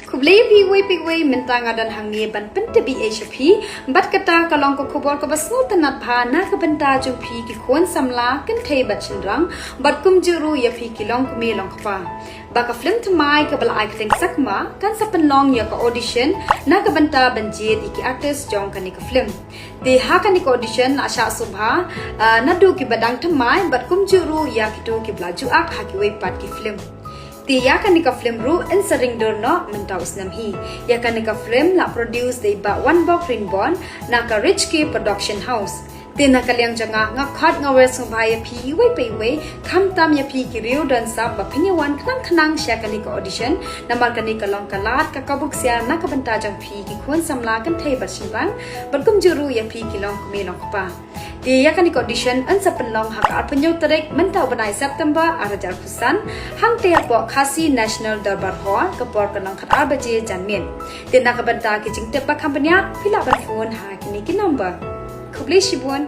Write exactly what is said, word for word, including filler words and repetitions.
Khublei phi wei phi wei, mynta nga don hangne ban pyntip ei ei sha phi. Bad kata ka long ka khubor kaba sngewtynnat bha na ka bynta jong phi ki khun samla kynthei bad shynrang, bad kumjuh ruh ïa phi ki longkmie longkpa. Ba ka film thymmai kaba la ai kyrteng Sakma kan sa pynlong ïa ka audition na ka bynta ban jied ïa ki artist jong kane ka film. Te ha kane ka audition la shah sngewbha, ah, naduh kiba dang thymmai bad kumjuh ruh ïa kito kiba la ju ak ha kiwei pat ki film. Te ïa kane ka film ruh yn sa ring dur noh mynta u snem hi. Ïa kane ka film la produce da i Bah Wanbok Rinbon na ka Rich K Production House. Te na ka liang jong nga, nga khot nga wer sngewbha ïa phi iwei pa iwei, khamtam ïa phi ki riew don sap ba phin ïa wan khnang khnang sha kane ka audition. Namar kane ka long ka lad ka kabu ksiar na ka bynta jong phi ki khun samla kynthei bad shynrang, bad kumjuh ruh ïa phi ki longkmie longkpa. Te ïa kane ka audition yn sa pynlong ha ka arphew hynñiew tarik mynta u bnai September ar hajar arphew san, hangtei hapoh Khasi National Durbar Hall, ka por ka nang khatar baje janmiet. Te na ka bynta ki jingtip ba kham bniah phi lah ban phone ha kine ki number. Khublei shibun.